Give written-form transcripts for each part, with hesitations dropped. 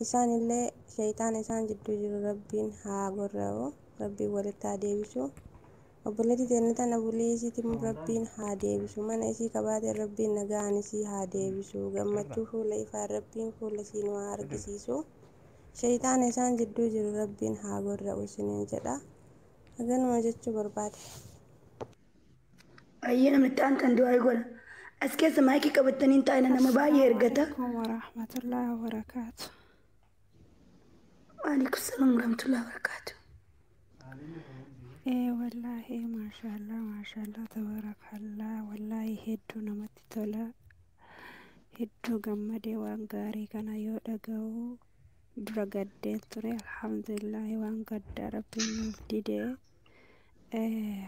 Isaanillee shayxaana isaan jidduu jiru Rabbiin haa gorra'u, Rabbiin walitti haa deebisu. Obboleettii teenya tana bulii isiitiin Rabbiin haa deebisu. Mana isii qabaateen Rabbiin nagaan isii haa deebisu. Gammachuu fuula ifaan Rabbiin fuula isii nu haa argisiisu. Shayxaana isaan jidduu jiru Rabbiin haa gorra'u isiniin jedha. Haganuma jechuu barbaade. Baay'ee namni itti aantan du'aa godha. As keessa maayikii qabatanii hin taa'ina, nama baay'ee ergata. Assalamu alaikum warahmatullahi wabarakatuh. Waalaikum salaam warahmatullahi wabarakatuh. Ee wallaahi, maashaallah, maashaallah, tabarakallah, wallaahi hedduu namatti tola. Hedduu gammadee waan gaarii kana yoo dhaga'u. Dura gaddeen ture, alhamdulillahi, waan gaddaa Rabbiin nuuf didee.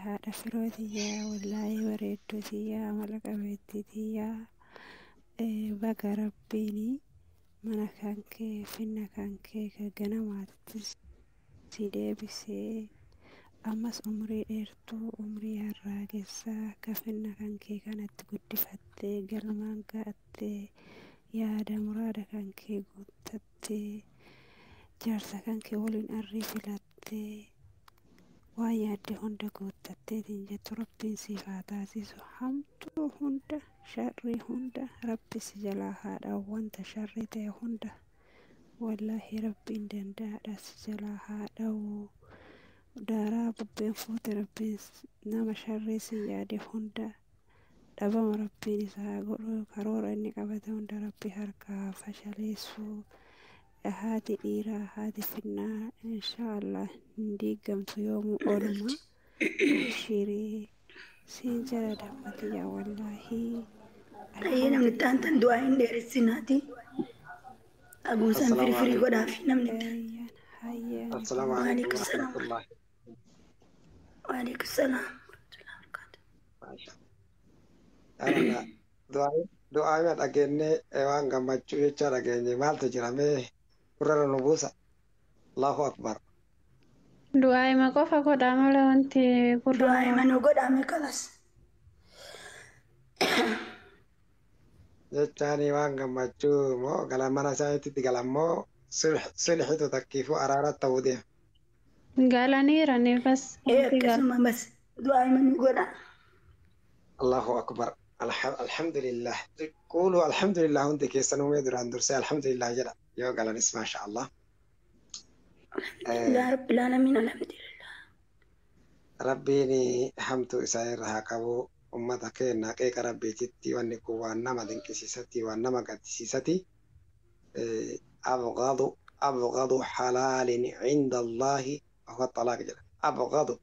Haadha firoo tiyyaa, wallaahi bareedduu tiyyaa, amala qabeettii tiyyaa, baga Rabbiini mana kan kee, finna kan kee ka ganamaatti si deebisee, ammas umrii dheertuu, umrii harraagessaa ka finna kan kee kanatti guddifattee galmaan ga'attee, yaada muraada kan kee guuttattee, jaarsa kan kee waliin arrii filattee, waan yaadde hunda guuttatteetiin jettu Rabbiin siif haa taasisu. Hamtuu hunda, sharrii hunda Rabbi si jalaa haa dha'u. Wanta sharrii ta'e hunda wallaahi Rabbiin danda'aadha, si jalaa haa dha'u. Daaraa bubbeen fuute Rabbiin nama sharrii si yaade hunda dhabama Rabbiin isa haa godhu. Karoora inni qabate hunda Rabbi harkaa haa fashaleessu. Haati dhiiraa, haati finnaa, inshaallah hin diigamtu yoomuu oluma. Abshirii siin jala dammatiyya wallaahi. Baay'ee namni itti aantan du'aa hin dheeressinaati. Aguusan Assalamu firii firii alaikum. Godhaafi namni itti. Hayyaan hayyaan. Assalamu alaikum Waalaikum salaam. warahmatullahi. Waalaikum salaam. Warahmatullahi wabarakatuh. Yaala, du'aa dhageenye, waan gammachuu jecha dhageenye, maaltu jira mee gurra nu buusa. Allahu akbar. Du'aa'ima qofa godhaa malee wanti gurra Du'aa hima nu godhaame kalas. Jechaani waan gammachuu moo gala mana isaaniitti galammoo sulhitu takkiifuu araara ta'uu deema. Galaniirani bas Ee wanti gal. Akkasuma bas du'aa hima nu godha. Allahu akbar. Alhamdulillah. Qulu alhamdulillah, hundi keessanuu mee duraan dursee alhamdulillah jedha. Yoo galanis maasha Allah. Alhamdulillah rabbil alamin, alhamdulillah. Rabbiin hamtuu isaa irra haa qabu. Ummata keenya qeeqa Rabbiititti wanni kun waan nama dinqisiisati, waan nama gaddisiisati. Abghadu halaalin cinda Allaahi huwa xalaaq jedha. Abghadu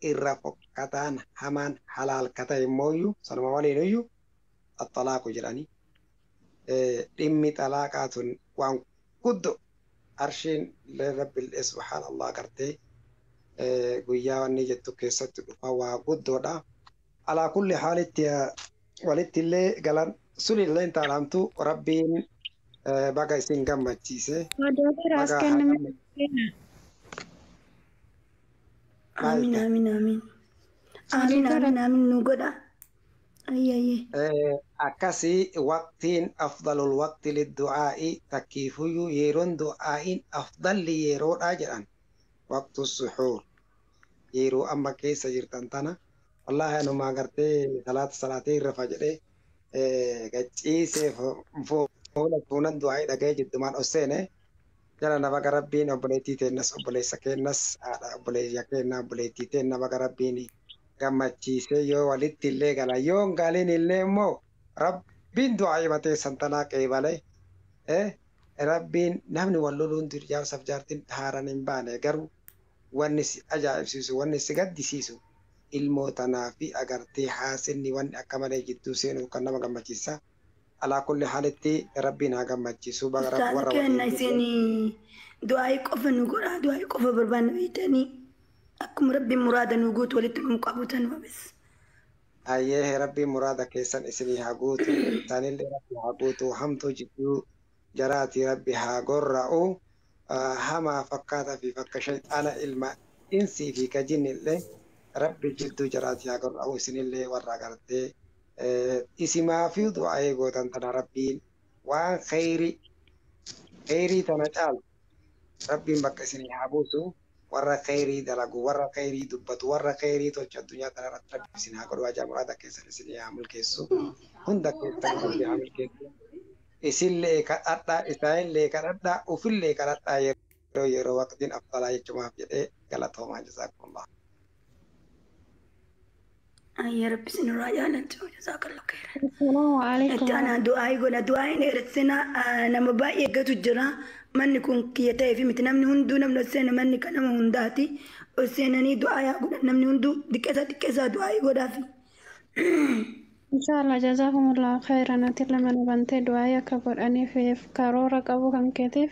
irra fokkataan hamaan halaal ka ta'e immooyyuu sanuma waliinuyyuu axalaaqu jedhani. Dhimmi xalaaqaa tun waan guddo arshiin illee Rabbi illee subhaanallah gartee guyyaa wanni jettu keessatti dhufa, waa guddoodha. Alaa kulli haalitti walitti illee galan sunillee hin taalamtu. Rabbiin baga isin gammachiise. Odoo biraas Baga haa kenname. gammachiise. Maal Aamin ta'e? Aamin aamin. Aamin aamin aamin nu godha. Ayye ayye. Akkasii waqtiin afdalul waqti liddu'aa'i takkiifuyyuu yeroon du'aa'iin afdalli yeroodha jedhan, waqtu suxuur, yeroo amma keessa jirtan tana. Wallaahi anumaa gartee salaata salaatee irrafa jedhee gacciisee fuula fuunan du'aa'ii dhaga'ee jiddumaan ol seene jala na. Baga Rabbiin obboleettii teennas, obboleessa keennas, haadha obboleeyya keenna, obboleettii teenna baga Rabbiin gammachiisee. Yoo walitti illee gala, yoo hin galin illee immoo Rabbiin du'aa'ii matee santanaa qeebale. Rabbiin namni wal loluun dur jaarsaaf jaartiin haaran hin baane. Garuu wanni si ajaa'ibsiisu, wanni si gaddisiisu, ilmoo tanaa fi agartee haasinni wanni akka malee jidduu seenuu kan nama gammachiisa. Alaa kulli haalitti Rabbiin haa gammachiisu baga Ustaaza warra keenya waliin isin du'aa'ii qofa nu godha, du'aa'ii qofa barbaanna beektanii, akkuma Rabbiin muraada nu guutu walitti nu qabutan bas. Ayyee, Rabbiin muraada keessan isinii haa guutu, isaanillee Rabbi haa guutu, hamtuu jidduu jaraati Rabbi haa gorra'u. Hamaa fakkaataa fi fakka shayxaana ilma insii fi ka jinnillee Rabbi jidduu jaraati haa gorra'u. Isinillee warra agartee isimaa fi du'aa'ee gootan tana Rabbiin waan kheyri Kheyrii tana caaltu Rabbiin bakka isinii haa buusu. Warra kheyrii dalagu, warra kheyrii dubbatu, warra kheyrii tolchu addunyaa tana irratti Rabbi isin haa godhu. Hajaa muraada keessan isinii haa milkeessu. Hunda keessan Rabbi haa milkeessu. Isinillee kadhadhaa, isaanillee kadhadhaa, ufillee kadhadhaa yeroo yeroo waqtiin afdalaa jechumaaf jedhee galatoomaa jazaakumullah. Ayya Rabbi isinirraa jaalatu jazaakallahu khairan. Assalaamu alaikum. Itti aanaa du'aa godha. Du'aayin dheeressina nama baay'ee eeggatu jira. Manni kun kiyya ta'ee fi miti namni hunduu namni ol seena manni kan nama hundaati. Ol seenanii du'aa yaa godhan namni hunduu xiqqeessaa xiqqeessaa du'aa godhaafi. Inshallah jazakumullahu khairan ati lama bantee du'aa akka godhaniif karoora qabu kan keetiif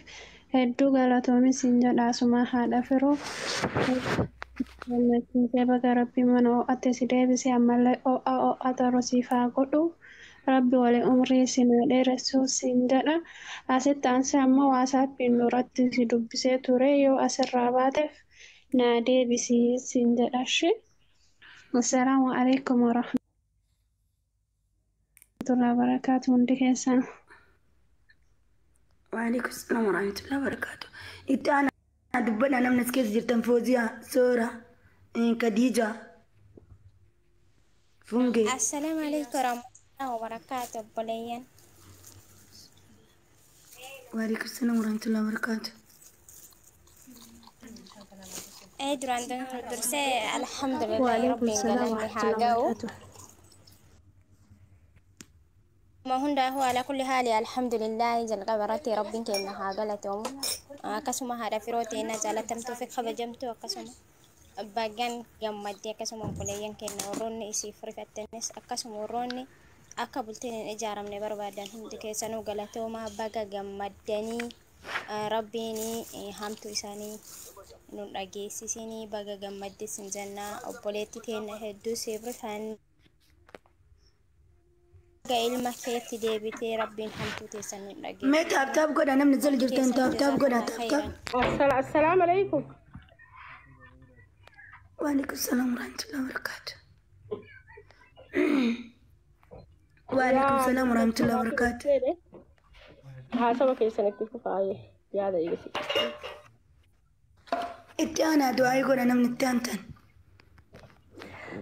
hedduu galatoomi siin jedha asuma haadha firoo gammachiisee baga rabbi mana ho'atte si deebisee ammallee ho'a ho'a taru siif haa godhu rabbi waliin umrii si haa dheeressu siin jedha asitti aansee ammoo waasaappiin duratti si dubbisee ture yoo asirraa baateef naa deebisii siin jedha shi. Assalaamu alaikum warahmatullahi wabarakaatu hundi keessan. Waalaikum salaam warahmatullahi wabarakaatu. Itti aanaa dubbadha namni as keessa jirtan Fooziyaa, Soora, Khadiija, Fungee. Assalaamu alaikum warahmatullahi wabarakaatu obboleeyyan. Waalaikum salaam warahmatullahi wabarakaatu. Ee duraan dursee alhamdulillahi وعليكم rabbiin السلام galanni ورحمة haa الله ga'u. وبركاته. Ma hundaafuu ala kulli haali alhamdulillahi jalqaba irratti rabbiin keenya haa galatoomu. Akkasuma haadha firoo teenya jaalatamtuu fi kabajamtuu akkasuma bagan gammaddee akkasuma obboleeyyan keenya warroonni isiif rifattanis akkasuma warroonni akka bultiin hin ijaaramne barbaadan hundi keessanuu galatoomaa baga gammaddanii rabbiin hamtuu isaanii nu dhageessisinii baga gammadde sin jennaa obboleetti teenya hedduu siif rifanne. Baga ilma keetti deebitee rabbiin hamtuu teessan nu Mee dhageessisin. taap taap godha namni jala Hundi jirtan keessanuu taap taap godha jazaakallah taap taap. khayran. Assalaamu alaikum. Waalaikum salaam warahmatullahi wabarakaatu. Waalaikum Yaa salaam warahmatullahi wabarakaatu. Haasawa keessan itti fufaaye yaada eegasi. Itti aanaa du'aa godha namni itti aantan.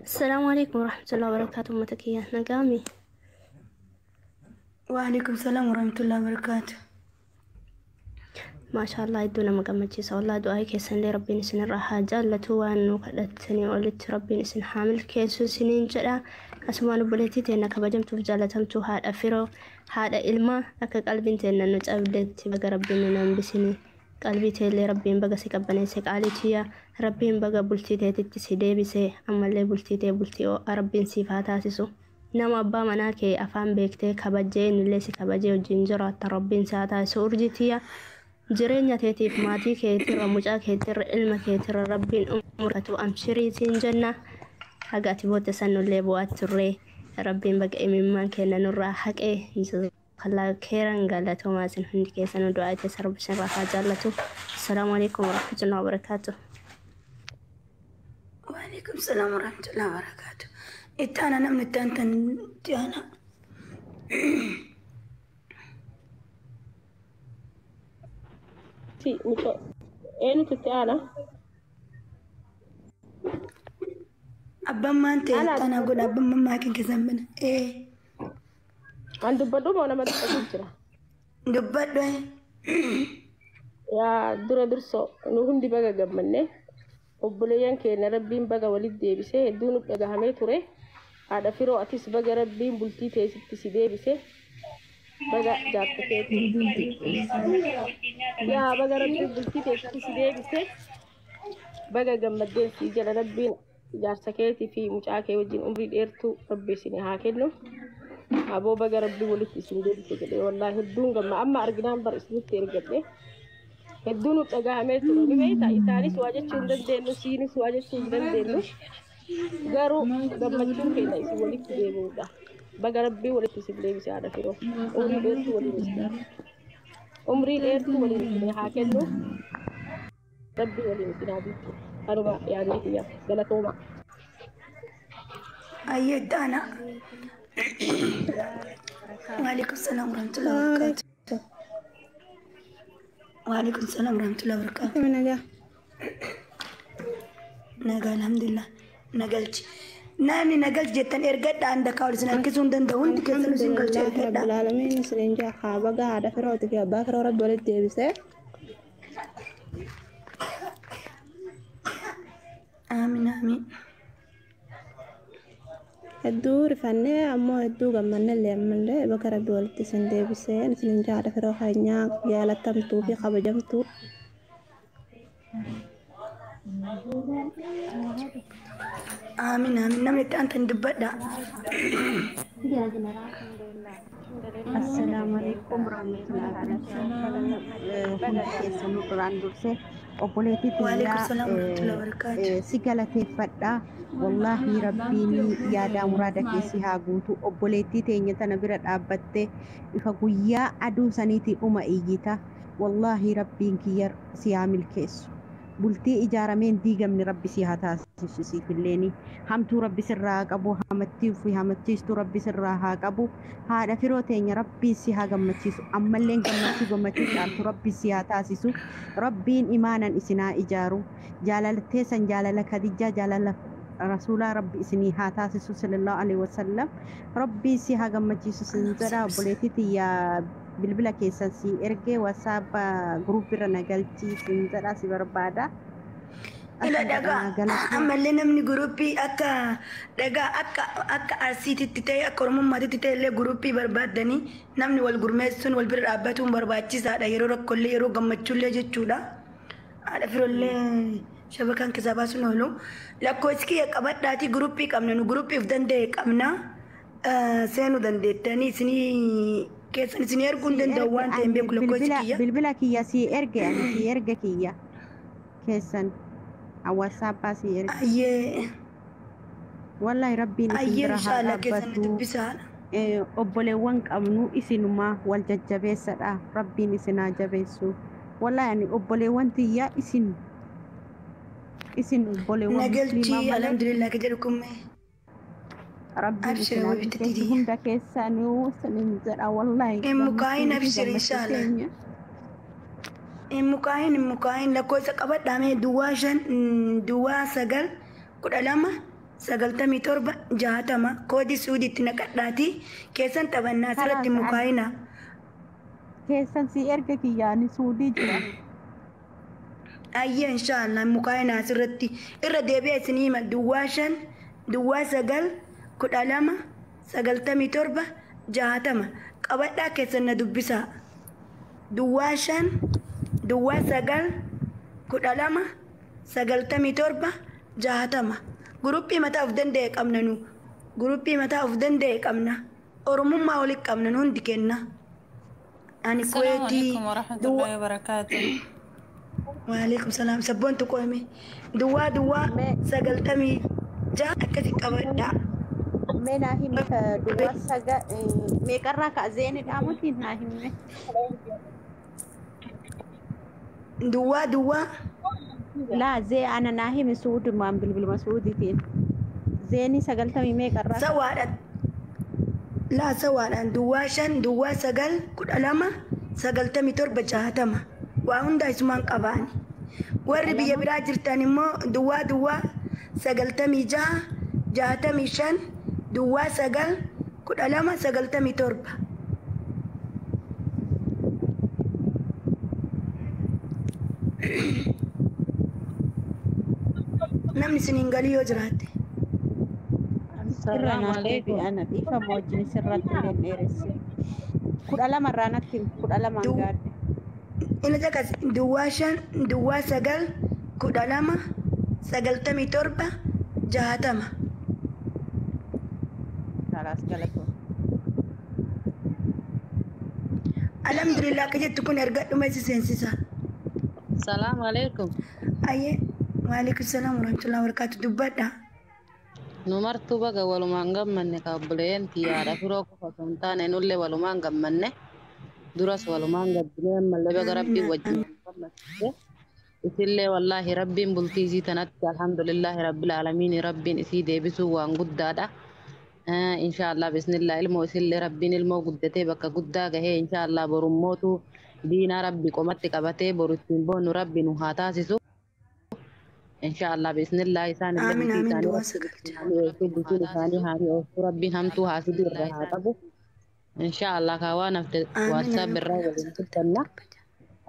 السلام عليكم ورحمة الله وبركاته متكية نقامي. Waalaikum salaam warahmatullahi wabarakaatu. ما شاء الله hedduu nama gammachiisa والله du'aa keessanillee rabbiin isinirraa haa jaallatu waan nu kadhattanii olitti rabbiin isin haa milkeessu isiniin jedha asumaan obboleettii teenna kabajamtuuf jaalatamtuu haadha firoo haadha ilmaa akka qalbiin teenna nu cabdetti baga rabbiin nu hambisini qalbii teellee rabbiin baga si qabbaneesse qaalii tiyya rabbiin baga bultii teetitti si deebise ammallee bultii tee bultii ho'a rabbiin siif haa taasisu nama abbaa manaa kee afaan beektee kabajee innillee si kabajee wajjin jiraatta rabbiin si haa taasisu urjii tiyya jireenya keetiif maatii keetirra mucaa keetirra ilma keetirra rabbiin umuratu amshirii siin jenna haga ati booda sanullee bu'aa turre rabbiin baga imimmaan kenna nurraa haqee jazakallah khairan galatoomaa isin hundi keessanuu du'aa itti sarbu isinirraa haa jaallatu. Assalaamu alaikum warahmatullahi wabarakaatuh. Waalaikum salaam warahmatullahi wabarakaatu. Itti aanaa namni itti aantan itti aanaa. Si mucoo eenyutu itti aana? Abbaan maan ta'e Ana itti aanaa godha abbaan mammaa kan keessan bana. Ee an dubbadhu moo nama dubbatu jira? Dubbadhu. Yaa dura dursoo nu hundi baga gammanne obboleeyyan keenya rabbiin baga walitti deebisee hedduu nu dhagahamee ture. Haadha firoo atis baga rabbiin bultii teessitti si deebise baga jaarta keetii. Yaa baga rabbiin bultii teessitti si deebise baga gammaddeen si jala rabbiin jaarsa keetii fi mucaa kee wajjin umrii dheertuu rabbi isin haa kennu. Aboo baga rabbi walitti isin deebise jedhee wallaahi hedduun gamma amma arginaan bar isinitti ergadhe. Hedduun nu dhagahamee ture ni beektaa isaanis waa jechuu hin dandeenyu siinis waa jechuu hin dandeenyu garuu gammachuun keenya isin walitti deebi'uudha. Baga rabbii walitti isin deebise haadha firoo umrii dheertuu waliin isin umrii dheertuu waliin isin haa kennu rabbii waliin isin haa bulchu kanuma yaadni kiyya galatooma. Ayyee itti aanaa. Waalaikum salaam warahmatullahi wabarakaatu. Waalaikum salaam warahmatullahi wabarakatuh. Akkami nagaa? Nagaa alhamdulillah. Nagalchi. Namni nagalchi jettan ergadha andakaa ol isin harkisuu hin danda'u. Hundi keessan isin galcha Alhamdulillahi ergadha. rabbil aalamiin isiniin jaa haa baga haadha firootii fi abbaa firoo rabbi walitti deebisee. Aamin aamin. Hedduu rifannee ammoo hedduu gammannellee ammallee baga rabbi walitti isin deebisee isiniin jaa haadha firoo keenyaa jaalatamtuu fi kabajamtuu. Aamin aamin. Namni itti aantan dubbadha. Assalaamu alaikum warahmatullahi wabarakatuh. Hundi keessanuu duraan dursee obboleettii Waalaikum tiyyaa salaam warahmatullahi wabarakatuh. si galateeffadha. Wallaahi rabbiin yaadaa muraada keessi haa guutu. Obboleettii teenya tana bira dhaabbattee ifa guyyaa aduu saniitii dhuma iyyita. Wallaahi rabbiin kiyya si haa milkeessu. Bultii ijaarameen diigamni rabbi si haa taasisu siifilleeni. Hamtuu rabbi sirraa haa qabu. Hamattii fi hamachiistuu rabbi sirraa haa qabu. Haadha firoo teenya rabbiin si haa gammachiisu. Ammalleen gammachuu gammachuu caaltu rabbi si haa taasisu. Rabbiin imaanan isin haa ijaaru. Jaalalteessan jaalala Khadijaa jaalala rasuulaa rabbi isinii haa taasisu sallallahu alaihi wasallam. Rabbiin si haa gammachiisu sin jedha obboleettii tiyyaa bilbila keessan si ergee wasaappa guruupirra na galchii sin jedha si barbaada. Ila Akkan dhagaa jedha galatoon. ammallee namni guruppii akka dhagaa akka akka arsiititti ta'e akka oromummaatitti ta'e illee guruppii barbaaddanii namni wal gurmeessuun wal bira dhaabbatuun barbaachisaadha yeroo rakkoollee yeroo gammachuullee jechuudha. Haadha firoollee shabakaan keessaa baasuun oolu. Lakkoofsi kiyya qabadhaatii guruppii qabna nu guruppiif danda'e qabna. Seenuu dandeettanii isinii keessan isinii erguu hin Si danda'u erge waan ta'e hin ani beeku lakkoofsi bilbila kiyya. bilbila kiyya si erge ani si erge kiyya keessan wasaappaa si erge. Ayyee Wallahi rabbiin isin ayyee bira haa inshaallah keessan dhaabbatu. dubbisaadha. Obboleewwan qabnu isinumaa wal jajjabeessadha. Rabbiin isin haa jabeessu. Wallahi ani obboleewwan tiyyaa isin isin obboleewwan musliimaa Nagalchi malee alhamdulillah ka jedhu kun mee rabbiin abshira isin haa wabitti milkeessu tiyya. hunda keessanuu isinin jedha wallahi Hin mukaahin gammachuun isin abshir gammachuu inshaallah. keenya. Hin mukaahin hin mukaahin lakkoofsa qabadhaa mee duwwaa 5 duwwaa 9 12 97 60 koodii suudiitti naqadhaati keessan taphannaa asirratti Kalaas hin ani mukaahina. keessan si erga kiyyaani suudii jira. Ayyee inshaallah hin mukaahina asirratti irra deebi'ee isinii hima duwwaa 5 duwwaa 9 12 97 60 qabadhaa keessan na dubbisaa. Duwwaa 5 duwwaa 9 12 97 60 guruppii mataa of danda'e qabna nu guruppii mataa of danda'e qabna oromummaa walitti qabna nu hundi kenna ani السلام kuweetii عليكم ورحمة duwwa الله وبركاته. waalaikum salaam sabboontu qoome duwwaa duwwaa Mee 96 akkasi qabadhaa mee naa himi ka duwwaa saga meeqarraa ka'a zeenidhaa muti naa hime. Duwwaa duwwaa Laa zee ana naa himi suudumaan bilbiluma suudiitiin. Zeenii sagaltamii meeqarraa ka'a? sawaadha laa sawaadhaan duwwaa 5 duwwaa 9 12 97 60 waa hundaa isumaan qabaani. Warri biyya 12 biraa jirtan immoo duwwaa duwwaa 96 65 duwwaa 9 12 97. Namni isiniin galii yoo jiraatte. Irra السلام naaf عليكم. deebi'a na dhiifama wajjin sirratti illee dheeresse. 12 irraa natti himi 12 gaadhe. Ina jakas duwwaa 5 duwwaa 9 12 97 60. Kalaas galatoo. Alhamdulillah akka jettu kun erga dhuma isi seensisa. السلام عليكم. Ayyee waalaikum salaam warahmatullahi wabarakatuh dubbadha. Nu martuu baga walumaan gammanne kaabbuleen tiyyaadha firoo qofa osoo hin taane nullee walumaan gammanne duras walumaan gaddinee ammallee baga Amiin rabbiin wajjin amiin. nu gammachiise. Isillee wallaahi rabbiin bultii isii tanatti alhamdulillaahi rabbil aalamiin rabbiin isii deebisuu waan guddaadha. Inshaallah bismillah ilmoo isillee rabbiin ilmoo guddatee bakka guddaa gahee inshaallah borummootu Diinaa rabbi qomatti qabatee boru ittiin boonnu rabbi nu haa taasisu. Inshaallah biisnillah isaan illee Aamin bultii aamin isaanii duwwaa rabbi sagal ittiin haa mi'eessu bultiin isaanii haa mi'ooftu rabbiin hamtuu haa siduu irraa haa qabu. Inshaallah kaa waan hafte Aamin WhatsApp aamin irraa waliin dubbanna.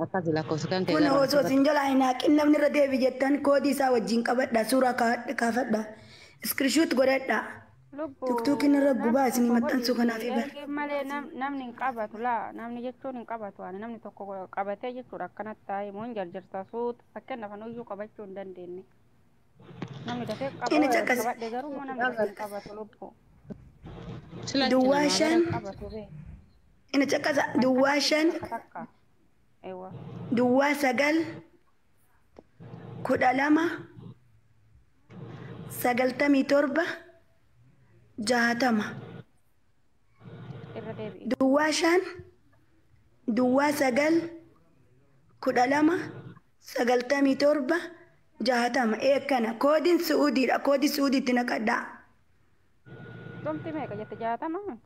Akkas lakkoofsa kan kee Kun gara osoo WhatsApp. isin jalaa hin haqin namni irra deebi jettan koodii isaa wajjin qabadha suuraa kaafadha iskiriishuut godhadha Lubbu tiktokiin irra namni gubaa isinii tokko maxxansuu godhi kanaaf bara. ergee malee namni hin qabatu laa namni jechuun hin qabatu ani namni tokko qabatee jechuudha akkanatti taa'ee moo hin jarjarsa suuta fakkeenyaaf anuyyuu qabachuu hin dandeenye. Namni dafee Inni qaba caqas qabadhe garuu immoo namni dafee hin qabatu lubbu. Silachi duwwaa namaa gara shan Qabatu bee inni caqasa duwwaa akkanatti shan takka takka. Eewwa. duwwaa 9 12 97 60 Irra deebi'i. duwwaa 5 duwwaa 9 12 97 60 eekkana koodiin su'uudiidha koodii su'uudiitti naqadhaa. Dhumti meeqa jette 60?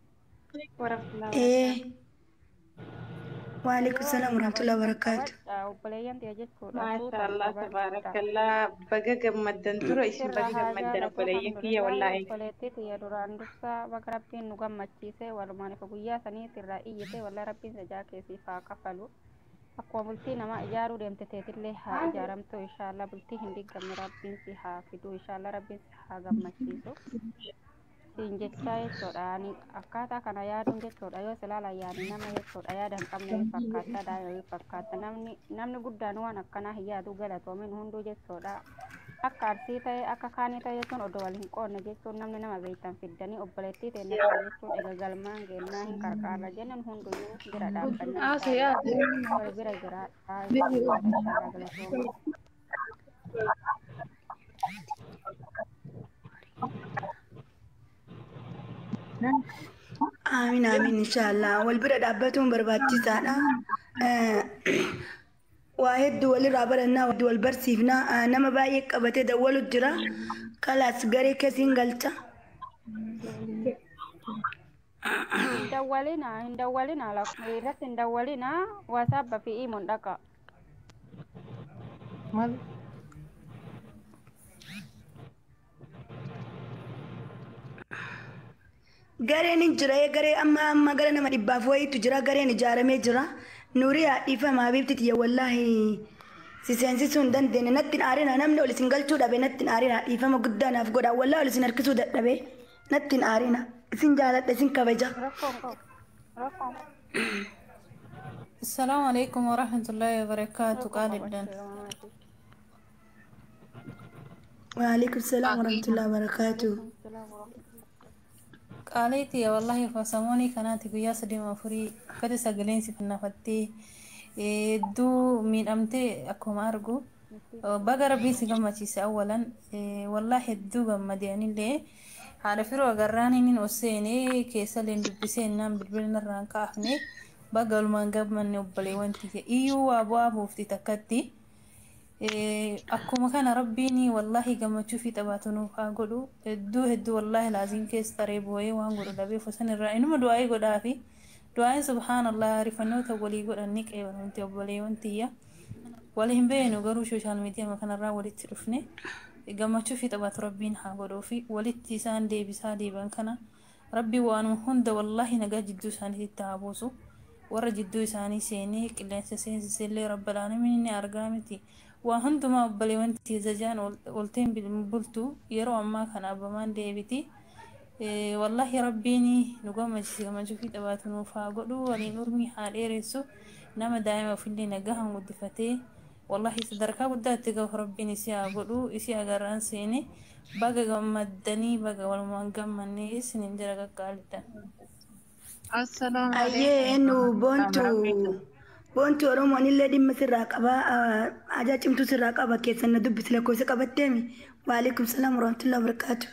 Warahmatullahi Ee wabarakatuh. waalaikum Yoo salaam ani warahmatullahi wabarakaatu. qabadha obboleeyyan tiyya jechuudha suutaan Maashaallah qabadha. tabaarakallaa baga gammaddan dura isin Sirra baga haa gammaddan jaalatu obboleeyyan kiyya alhamdulillahi wallaahi. obboleettii tiyya duraan dursaa baga rabbiin nu gammachiise walumaan ifa guyyaa sanii sirraa iyyite walla rabbiin sajaa keessiif haa kafalu. Akkuma bultii namaa ijaaruu deemte teetillee haa ijaaramtu inshaallah bultii hin diggamne rabbiin si haa fidu inshaallah rabbiin si haa gammachiisu. Siin jechaa jechuudha ani akkaataa kana yaaduun jechuudha yoo silaala yaani nama jechuudha yaada hin qabne wayii fakkaata daa'ima wayii fakkaata namni namni guddaan waan akkanaa hin yaadu galatoomin hunduu jechuudha akka arsii ta'e akka kaanii ta'e jechuun odoo wal hin qoodne jechuun namni nama beektan fiddanii obboleettii teenya kana jechuun ega galmaan geennaa hin qarqaarra jennan hunduyyuu bira dhaabbanna inshaallah wal bira jiraadhaa isin jedha inshaallah galatooma. Aamin aamin inshaallah wal bira dhaabbatuun barbaachisaadha. Waa hedduu walirraa barannaa hedduu wal barsiifnaa nama baay'ee qabatee dawwalu jira. Kalaas garee keessiin galcha. Hin dawwalinaa hin dawwalinaa irratti hin dawwalinaa waasaabba fi iimoon dhaqa. Gareen hin jira garee amma amma gara nama dhibbaaf wayiitu jira gareen ijaaramee jira. Nuuriyaa dhiifama habiibti tiyya wallaahi si seensisuu hin dandeenye natti hin aarinaa namni ol isin galchuu dhabe natti hin aarinaa dhiifama guddaa naaf godha wallaahi ol isin harkisuu dadhabe natti hin aarinaa isin jaaladha isin kabaja. Rakkoon qabu rakkoon السلام عليكم ورحمة الله وبركاته rakkoon قال qabu الدن achii maamaati. Waalaikum salaam warahmatullahi wabarakaatu. Waalaikum salaam warahmatullahi. Qaaleeti wallahi fasamoonii kanaati guyyaa 3 4 gadi sagaleen si fannafattee hedduu miidhamtee akkuma argu baga rabbiin si gammachiise awwalan wallahi hedduu gammade anillee haadha firoo agarraan inni ol seenee keessa leen dubbisee innaan bilbilin irraan kaafne baga walumaan gammanne obboleewwan tiyya iyyuu waa bu'aa buufti takkatti. Akkuma kana rabbiin wallahi gammachuu fi taphaatu nuuf haa godhu hedduu hedduu wallahi laaziin keessa taree boo'ee waan godhu dhabee fosan irraa inuma du'aa'ii godhaa fi du'aa'iin subhaanallah rifannoota walii godhan ni qeebalamti obboleewwan tiyya wal hin beeknu garuu sooshaal miidiyaa kanarraa walitti dhufne gammachuu fi taphaatu rabbiin haa godhuu fi walitti isaan deebisaa deeban kana rabbi waanuma hunda wallahi nagaa jidduu isaaniitti haa buusu warra jidduu isaanii seenee qilleensa seensisellee rabbal aalamiin ni argaa miti waa hundumaa obboleewwan tiyya olteen bultu yeroo ammaa kana abbamaan deebiti. Wallahi rabbiin nu gammachiise gammachuu fi taphaatu nuuf haa godhu waliin urmii haa dheeressu nama daa'ima ofillee nagahaan guddifatee wallahi sadarkaa guddaatti gahu rabbiin isii haa godhu isii agarraan seene baga gammaddanii baga walumaan gammannee isinin jira qaqqaalidha. Assalaamu Ayyee alaikum eenyu warahmatullahi boontu wabarakatuh. boontu Oromoon illee dhimma sirraa qaba ajaa cimtuu sirraa qaba keessan na dubbisi lakkoofsa qabatteemi. Waalaikum salaam warahmatullahi wabarakaatu.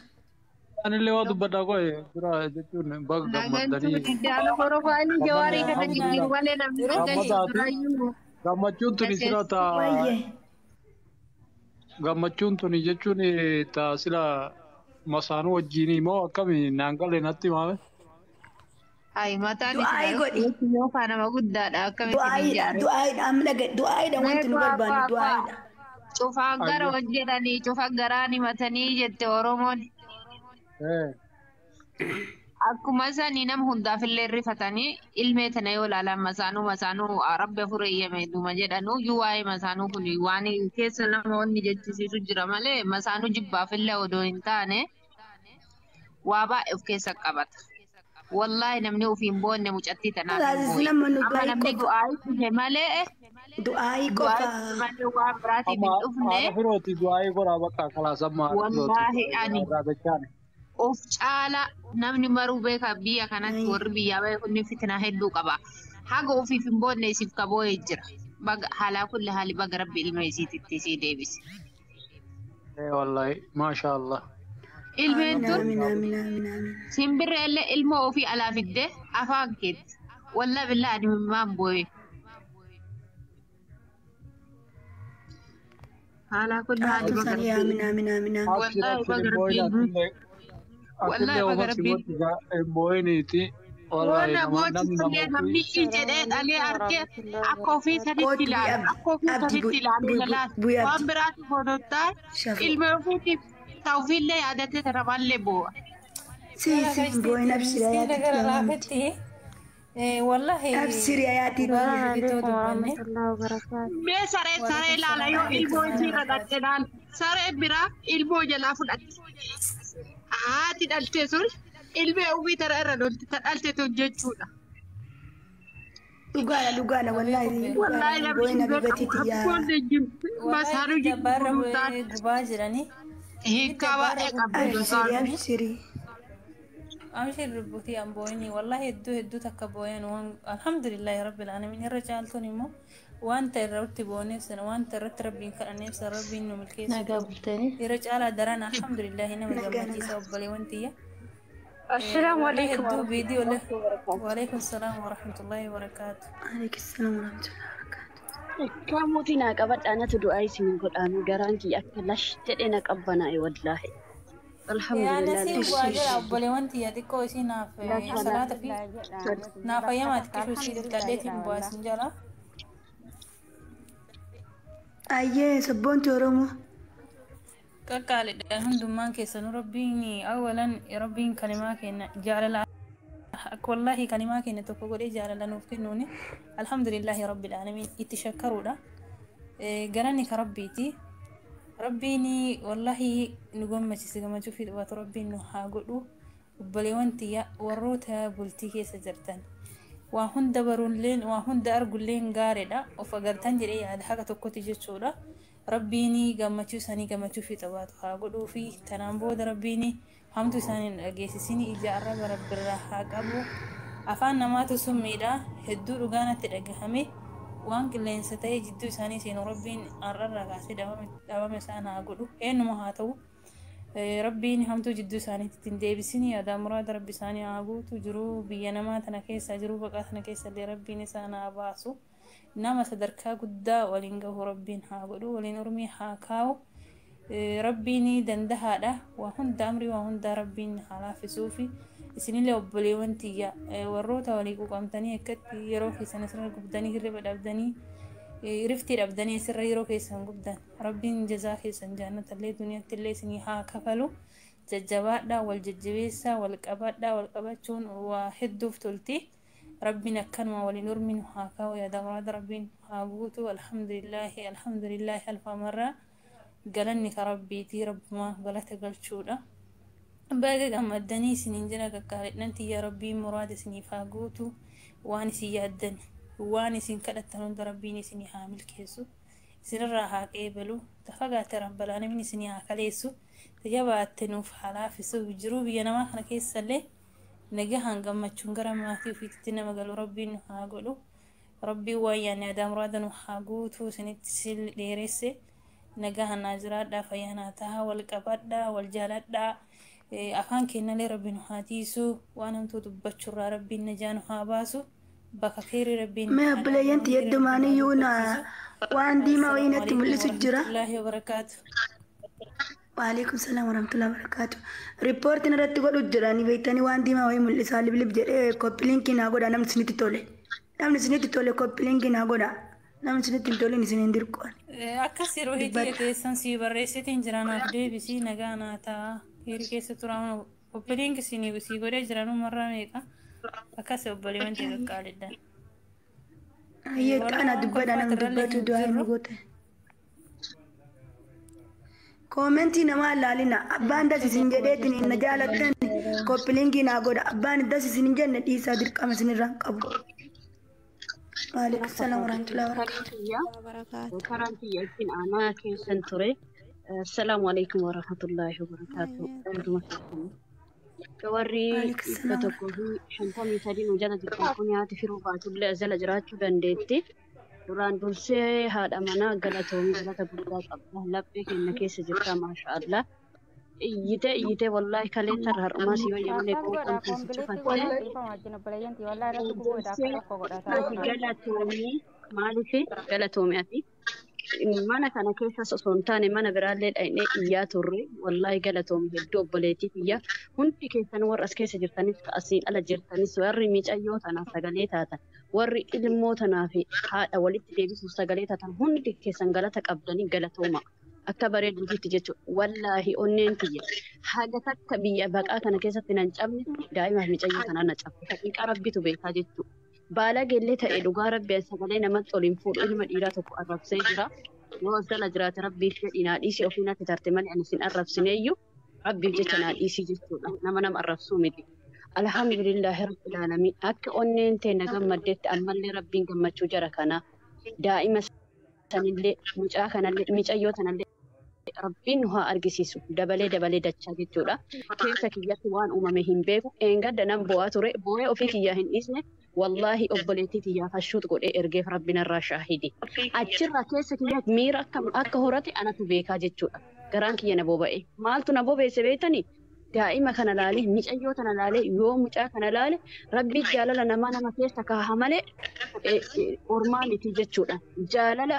Anillee waa dubbadhaa qo'e dura jechuun baga Nagantuu gammaddanii diddaala profaayilii jawaarii kana alhamdulillah jijjiiru malee namni na galchu gammadaati duraayyuu gammachuun tuni sila na ta Wayyee. gammachuun tuni jechuun ta sila masaanuu wajjin moo akkami naan galee natti maame. Ay mataan isin Du'aa'ii godhi. yookaan nama guddaadha akkamitti ni Du'aa'iidha jaare. du'aa'iidha amma dhaga du'aa'iidha Mee wanti nu kwaa barbaannu kwaa kwaa du'aa'iidha. cufaan gara Ayyo. wal jedhanii cufa garaan himatanii jette Oromoon. Akkuma sanii nama hundaaf illee rifatanii ilmee tana yoo ilaalan masaanuu masaanuu rabbi afur eeyyame duma jedhanuu iyyuu waa'ee masaanuu kun waan keessa nama wanni jechisiisu jira malee masaanuu jibbaaf illee odoo hin taane waa baay'ee of keessa qabata. Wallaahi namni ofiin boonne mucattii tanaaf hin Alaasis boo'in. nama nu Amma du'aa'ii namni qofa du'aa dhufe malee du'aa'ii du'aa qofa. dhufe malee waan biraatiif Amma hin dhufne haadha firooti du'aa'ii godhaa bakka kalaas amma haadha firooti wallaahi du'aa'ii godhaa ani irraa dachaane. of caala namni maruu beeka biyya kanatti warri biyyaa bahe kunni fitinaa hedduu qaba. Haga ofiif hin boonne isiif ka boo'ee jira. Baga haalaa kulli haali baga rabbi ilma isiititti isii deebise. Wallaahi maasha Allah. Ilmeen Amiin tun amiin amiin amiin amiin. simbirree illee ilmoo ofii alaa fidde afaan keetti. Wallaahi billaa ani maan boo'e. Haalaa kulli haali Caaltuu baga sanii rabbi amiin amiin amiin amiin. Abshir wallaahi abshir baga hin boo'in rabbi atillee wallaahi atillee baga ofan si rabbiin gochisa hin boo'iniiti. Wallaahi Waan nama namni nama boochisullee ofii namni ii jedhee dhalee argee akka ofii sanitti Kootu bu'i ilaala. abdi Akka ofii abdi sanitti bu'i ilaalu bu'i lalaata. bu'i Waan abdi biraatiif odoo taane shafoo. ilma ofiitiif ta'u ofiillee yaadatee tana maallee boo'a. Si Gara si hin boo'in gashtiitti abshir miskiina ayaatitti gara yaa miti. laafetti wallahi Abshir ayaatitti. dhugaa السلام bitoo عليكم dubbanne. ورحمة الله وبركاته. Mee saree saree Waalaikum ilaala salaam yoo ilmoo warahmatullahi isii irra wabarakaatu. dhatte laal. Saree biraa ilmoo jalaa fudhatti. Haati dhalte sun ilmee ofii tana irra lolti ta dhalte tun jechuudha. Dhugaadha dhugaadha Abee wallaahi kubbee. dhugaadha Wallaahi hin namni boo'in hin beekamu habibatiiti yaa. rakkoon hin jiru. Wallahi Masaanuu ibidda jiru abbaarra odoo taane gubaa jiranii. Ibidda hiikkaa abbaarra baay'ee qabdi gubaa Abshiri masaanuu. jiranii. abshiri. Amshir lubbutii an boo'inii wallahi hedduu hedduu takka boo'een waan alhamdulillahi rabbil aalamiin irra caaltuun immoo wanta irratti booneef sana wanta irratti rabbiin kadhanneef sana rabbiin nu milkeessutu Nagaa bultanii. irra caalaa daran alhamdulillahi nama Nagaa gammachiisa nagaa. obboleewwan tiyya. Assalaamu Wallahi alaikum hedduu viidiyoo warahmatullahi wabarakaatu. waalaikum salaam warahmatullahi wabarakaatu. Alaikum salaam warahmatullahi wabarakatuh. Kamuutii naa qabadhaa natu du'aa isin godhaan garaan kiyya akka lash jedhee na qabbanaa'e wallaahi. Yaa Alhamdulillah nasiin Ishi waa ishi. jira obboleewwan tiyya xiqqoo isii naaf Lakka salaata fi naaf Alhamdulillah ayyamaa takka xiqqishuu isii alhamdulillah jedha dadhabdeetiin bu'aa wallah. isin jala. Ayyee sabboonti Oromoo. Qaqqaalidha hundummaan keessanuu rabbiin awalan rabbiin kalimaa kenna jaalala akka wallaahi kalimaa kenna tokko godhee jaalala nuuf kennuuni alhamdulillahi rabbil aalamiin itti shakkaruudha. Galanni ka rabbiiti. Rabbiin wallaahi nu gammachiise gammachuu fi dhibaatu rabbiin nu haa godhu. Obboleewwan tiyya warroota bultii keessa jirtan. Waa hunda baruulleen waa hunda argulleen gaariidha. Of agartan jedhee yaada haqa tokkotti jechuudha. Rabbiin gammachuu isaanii gammachuu fi qabaatu haa godhuu fi tanaan booda rabbiin hamtuu isaanii hin dhageessisin ija arraba rabbirraa haa qabu. Afaan namaatu summiidha. Hedduu dhugaa natti dhagahame. Waan qilleensa ta'e jidduu isaanii seenu rabbiin har'arraa kaasee dhabame isaan haa godhu. Eenyuma haa ta'u. Rabbiin hamtuu jidduu isaaniitti hin deebisin yaada muraada rabbi isaanii haa guutu jiruu biyya namaa tana keessa jiruu baqaa tana keessa illee rabbiin isaan haa baasu nama sadarkaa guddaa waliin gahu rabbiin haa godhu waliin urmii haa kaa'u Rabbiin dandahaadha waa hunda amrii waa hunda rabbiin haa laaffisuufi isinillee obboleewwan tiyya warroota walii quuqamtanii akkatti yeroo keessan asirra gubdanii hirriba dhabdanii riftii dhabdanii asirra yeroo keessan gubdan rabbiin jazaa keessan jaallatallee duniyaatti illee isinii haa kafalu jajjabaadhaa wal jajjabeessaa wal qabadhaa wal qabachuun waa hedduuf tolti rabbiin akkanuma waliin urmi nu haa kaa'u yaada muraada rabbiin haa guutu alhamdulillaahi alhamdulillaahi alfa marraa galanni ka rabbiitii rabbumaa galata galchuudha. Baga gammaddanii isiniin jira qaqqaalidhan tiyya rabbiin muraada isiniif haa guutu waan isin yaaddan waan isin kadhattan hunda rabbiin isinii haa milkeessu isinirraa haa qeebalu tafagaate rabbalaalamiin isinii haa kaleessu tajabaatte nuuf haa laaffisu jiruu biyya namaa kana keessallee nagahaan gammachuun gara maatii ofiitti nama galu rabbiin nu haa godhu rabbiin waan yaadne aadaa muraada nu haa guutu isinitti sil dheeresse nagahaan naa jiraadhaa fayyaa naa tahaa wal qabadhaa wal jaaladhaa afaan keenyallee rabbiin nu haa tiisu waan hamtuu dubbachuurraa rabbiin najaa nu haa baasu bakka keeri rabbiin Mee haa obboleeyyan dhaabu tiyya keeri rabbiin nu haa heddumaaniyyuu na dubbachiisu waan diimaa wayii assalaamu natti alaikum mul'isu jira. warahmatullaahi wabarakaatu. Waalaikum salaam warahmatullahi wabarakatuh. Riippoortiin irratti godhu jiranii beektanii waan diimaa wayii mul'isaa liblib jedhee copy link naa godha namni isinitti tole. Namni isinitti tole copy link naa godha. Namni isinitti hin tolin isin hin dirqoon. Akkas yeroo hidhii Dubbadha. Keessan sii barreessitiin jiranaaf deebisii nagaa naa ta'a. Hiri keessa turaa copy link sii godhee jiranuu marraa meeqa? Akkas obboleewwan ta'e qaqqaalidha. Ayyee Warra ana waan dubbadha namni kolfaatirrallee dubbatu hin du'aa hin jirru. goote. Comment namaa ilaalina. Abbaan das isin jedheetiin hin na jaalattan copy link naa godha. Abbaan das isin hin jenne dhiisaa dirqama isinirraa hin qabu. Waalaikum salaam warahmatullahi wabarakatuh. Wabarakaatu. Karaan kiyya ittiin aanaa keessan ture. Assalaamu alaikum warahmatullaahi wabarakaatu. Hunduma keessanii. Warri Waalaikum dhibba salaam. tokkoo fi shantamii sadii nu jala jirtan kun haati firuu baatullee jala jiraachuu dandeetti. Duraan dursee haadha manaa galatoomii galata guddaa qabda. Laphee keenya keessa jirta maasha Allah. Iyyitee iyyitee wallaahi kaleessa irra har'umaa si wayya malee Tap tap godhaa qoonqoon keessa complete cufattee. Godhaa dhiifama wajjin obboleeyyanti wallaa irratti gubuu Dursee akka tokko godhaa ati taasisaa. galatoomii maaliif galatoomii ati mana kana keessas osoo hin taane mana biraallee dhaqnee iyyaa turre wallaahi galatoomii hedduu obboleettii tiyya hundi keessan warra as keessa jirtanis ka asiin ala jirtanis warri micayyoo tanaaf sagalee taatan warri ilmoo tanaaf haadha walitti deebisuuf sagalee taatan hundi keessan galata qabdanii galatooma. Akka bareeduutitti jechuudha. Wallaahi onneen tiyya haga takka biyya baqaa kana keessatti nan cabne daa'imaaf micayyoo tanaan na cabne. Haqiiqaa rabbitu beekaa jechuudha. Baala gellee ta'e dhugaa rabbi sagalee namatti ol hin fuudhu ilma dhiiraa tokko arrabsee jira. Yoo as jala jiraate rabbiif jedhi naa dhiisi ofii natti tarte malee ani sin arrabsineeyyu rabbiif jecha naa dhiisi jechuudha. Nama nama arrabsuu miti. Alhamdulillaahi rabbil aalamiin. Akka onneen teenya gammaddeetti ammallee rabbiin gammachuu jara kanaa daa'ima sanillee mucaa kanallee micayyoo tanallee rabbiin nu haa argisiisu dabalee dabalee dachaa jechuudha. Keessa kiyyatti waan uumame hin beeku. Eengadda nan bo'aa ture. Bo'ee ofii kiyyaa hin dhiisne. Wallaahi obboleettii kiyyaa fashuut godhee ergeef rabbi narraa shaahidi. Achirraa keessa kiyyaatti miira akka akka horate anatu beekaa jechuudha. Garaan kiyya na boba'e. Maaltu na bobeesse beektanii? Daa'ima kana laalee, micayyoo tana laalee, yoo mucaa kana laale, rabbi jaalala namaa nama keessa kaaha malee ormaa miti jechuudha. Jaalala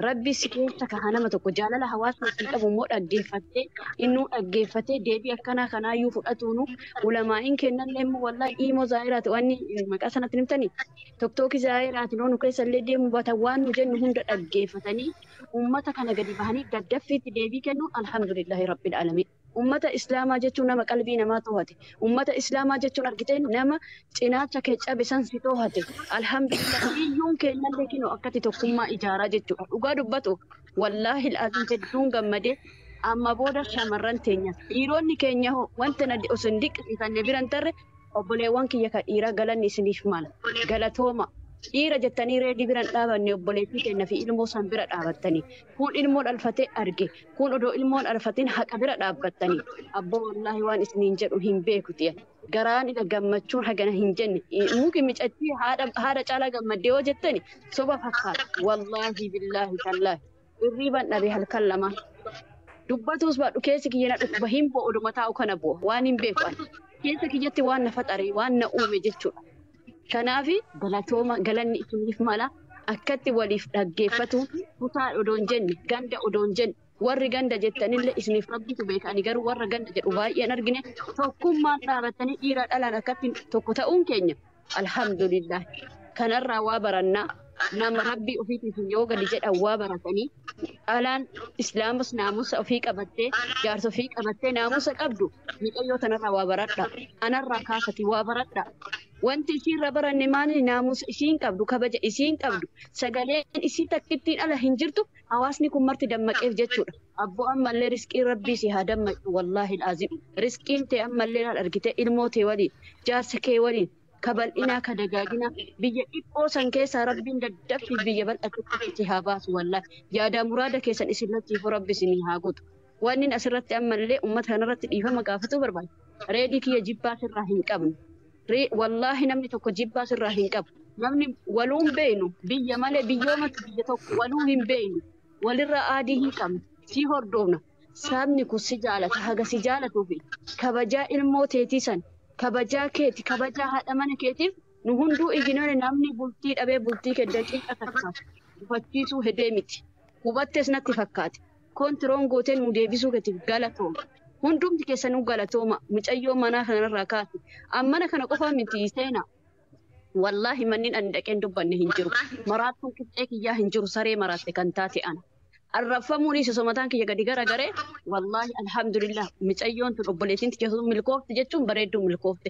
rabbi si keessa kaha nama tokko jaalala hawaasni sii qabu immoo dhaggeeffattee innuu dhaggeeffatee deebii akkanaa kanaayyuu fudhatuunu ulamaa'iin kennallee immoo wallaahi dhiimoo zaahiraati wanni maqaa sanatti himtanii tokkooki zaahiraati noonu keessa illee deemuu baatan waan nu jennu hunda dhaggeeffatanii ummata kana gadi bahanii daddaffiitti deebii kennuun alhamdulillahi rabbil aalamiin. Ummata islaamaa jechuun nama qalbii namaa to'ate. Ummata islaamaa jechuun argitee nama cinaacha kee cabe san si to'ate. Alhamdulillah iyyuun keenyallee kinoo akkatti tokkummaa ijaaraa jechuudha. Dhugaa dubbatu wallaahi al'aazim hedduun gammadee amma booda shamarran teenya dhiironni keenya hoo wanta na osoo hin diqqisiifanne biran tarre obboleewwan kiyya ka dhiiraa galanni isiniif mala galatooma. Dhiira jettanii reedii biran dhaabanne obboleettii keenya fi ilmoo san bira dhaabattanii kun ilmoo dhalfatee arge kun odoo ilmoon dhalfateen haqa bira dhaabbattanii abboo wallaahi waan isiniin jedhu hin beekuti garaan ila gammachuun hagana hin jenne muki micattii haadha haadha caalaa gammaddee yoo jettani soba fakkaata wallaahi billaahi tallaahi irriiban dhabe halkan lamaan dubbatuus baadhu keessi kiyya na dhukkuba hin bo'u oduma taa'u kana bu'a waan hin beeku ani keessa kiyyatti waan na faxare waan na uume jechuudha. Kanaafi galatooma galanni isiniif mala akkatti waliif dhaggeeffatu kutaa odoo hin jenne ganda odoo hin jenne warri ganda jettanillee isiniif rabbitu beeka ani garuu warra ganda jedhu baay'een argine tokkummaan dhaabattanii dhiira dhalaan akkatti tokko ta'uun keenya alhamdulillah kanarraa waa barannaa nama rabbii ofiitiif yoo gadi jedhan waa baratanii dhalaan islaamas naamusa ofii qabattee jaarsa ofii qabattee naamusa qabdu miidhayyoo tanarraa waa baradha anarraa kaasati waa baradha wanti isiirra baranne maali naamusa isiin qabdu kabaja isiin qabdu sagaleen isii takkittiin ala hin jirtu hawaasni kun marti dammaqeef jechuudha. Abboo ammallee riskiin rabbii si haa dammaqu wallaahi laazim riskiin tee ammallee laal argite ilmoo tee waliin jaarsa kee waliin ka bal'inaa ka dagaaginaa biyya dhiphoo san keessaa rabbiin daddaffi biyya bal'atutti si haa baasu wallaahi yaadaa muraada keessan isin lachiifuu rabbi isinii haa guutu. Wanni asirratti ammallee uummata kanarratti dhiifama gaafatuu barbaada. Reedii kiyya jibbaa sirraa hin qabnu. Wallaahi namni tokko jibbaa sirraa hin qabu. Namni waluun beeynu biyya malee biyyoomatti biyya tokko waluu hin beeynu. Walirraa aadii hin qabnu. Si hordoofna. Sabni kun si jaalata. Haga si jaalatuu fi kabajaa ilmoo teetii san kabajaa keeti kabajaa haadha mana keetiif nu hunduu iyyinoone namni bultii dhabee bultii kee daqiiqa takka gufachiisuu hedee miti. Hubattes natti fakkaate. Koontiroon gootee nu deebisuu keetiif galatooma. Hundumti keessanuu galatooma. Mucayyoo manaa kanarraa kaase. Ammana kana qofa miti seenaa. Wallaahi manneen ani dhaqeen dubbanne hin jiru. Maraattuun qixxee kiyyaa hin jiru saree maraatte kan taate ana. Arraffamuunis osoo mataan kiyya gadi garagaree wallaahi alhamdulillah mucayyoon tun obboleettiin tiyya sun milkoofte jechuun bareedduu milkoofte.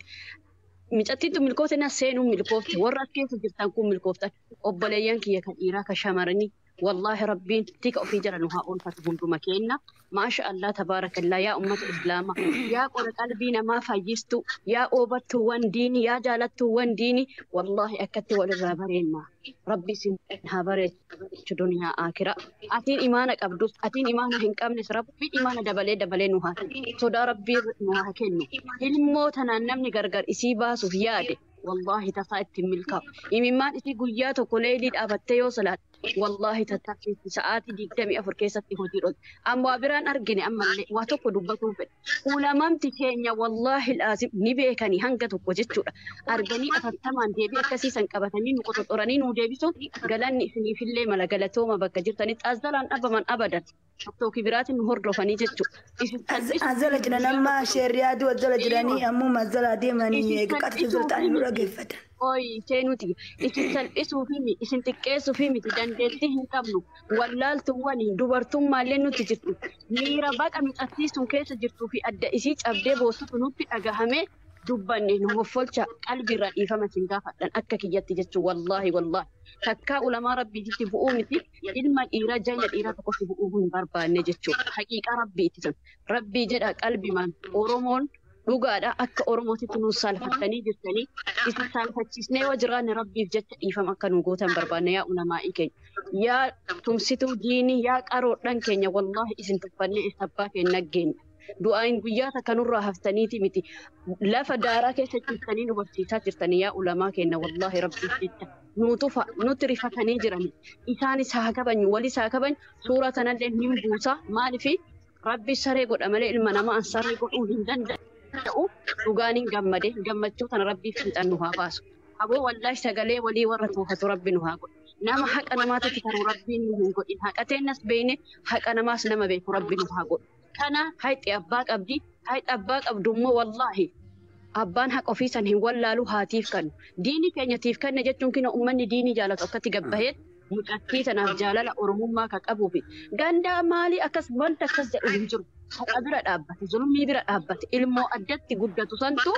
Micattiin tun milkoofte na seenuun milkoofte warra as keessa jirtan kun milkooftan obboleeyyan kiyya kan dhiiraa kan shamaranii wallaahi rabbiin tika ofii jala nu haa oolfatu hunduma keenna. Maasha Allah tabaarakallaa yaa ummata islaamaa yaa qola qalbii namaa fayyistu yaa oobattuuwwan diinii yaa jaalattuuwwan diinii wallaahi akkatti walirraa bareenna. Rabbi isin haa bareechu duniyaa akiraa. Atiin imaana qabdus atiin imaana hin qabnes rabbi imaana dabalee dabalee nu haa kennu. Sodaa rabbii nu haa kennu. Ilmoo tanaan namni gargar isii baasuuf yaade wallaahi tasaa ittiin milkaa'u. Imimmaan isii guyyaa tokko leelii dhaabattee yoo salaatte wallaahi tattaaffii sa'aatii 24 keessatti hojii dholte. Amma waa biraan argine ammallee waa tokko dubbatuu fedhe. Ulamamti keenya wallaahi laazim ni beekanii hanga tokko jechuudha. Arganii afattamaan deebii akkasii san qabatanii nu qoxoxoranii nu deebisuun galanni isiniifillee mala galatooma bakka jirtanitti azzalaan dhabaman abadan. Tokko biraatiin nu hordofanii jechuudha. Isin salphisuuf Azala jiran guyyaa amma tokko sheerriyaatu azala jiranii Eeywa. ammuma azala deemanii Isin eegqatatti salphisuuf sultaanii nu miti. dhageeffatan. Oyi seenuti. Isin salphisuuf miti. Isin xiqqeessuuf miti. Dandeettii hin qabnu. Wallaaltuuwwan dubartummaallee nutti jirtu. Miira baqa mixattii sun keessa jirtuu fi adda isii cabdee boossutu nutti dhagahame dubbanne nu hoffolcha qalbiirraa dhiifama isin gaafadhan akka kiyyatti jechuun wallaahi wallaahi. Takkaa ulamaa rabbiititti bu'uu miti ilma dhiiraa jayna dhiiraa tokkotti bu'uu hin barbaanne jechuudha. Haqiiqaa rabbiitti sun. Rabbii jedha qalbimaan Oromoon dhugaadha akka Oromootitti nu saalfattanii jirtanii isin saalfachiisnee yoo jiraanne rabbiif jecha dhiifama akka nu gootan barbaanne yaa ulamaa'ii keenya. Yaa tumsituu diinii yaa qaroodhan keenya wallaahi isin tuffannee isa abbaa keenya geenya. Du'aan guyyaa takka nurraa haftaniiti miti. Lafa daaraa keessa ciiftanii nu barsiisaa jirtanii yaa ulamaa keenya wallaahi rabbiif jecha. Nu tufa nutti rifatanii jiran. Isaanis haa kabanyu walis haa kabanyu suuraa tanallee hin buusa maaliifi rabbi saree godha malee ilma namaa an saree godhuu hin danda'u. Dhugaan hin gammade gammachuu tana rabbiif fiixan nu haa baasu. Aboo wallaahi sagalee walii warra tuufatu rabbi nu haa godhu. Nama haqa namaatitti taru rabbiin nu hin godhin. Haqa teennas beekne haqa namaas nama beeku rabbi nu haa godhu. Kana hayxi abbaa qabdi. Hayxi abbaa qabdu immoo wallaahi abbaan haqa ofii san hin wallaalu haatiif kennu. Diinii keenya tiif kenna jechuun kina uummanni diinii jaalatu akkatti gabbaheet mucattii tanaaf jaalala Oromummaa kan qabuu fi gandaa maalii akkas wanta akkas jedhu hin jiru. Haqa bira dhaabbate, zulmii bira dhaabbate, ilmoo addatti guddatu santu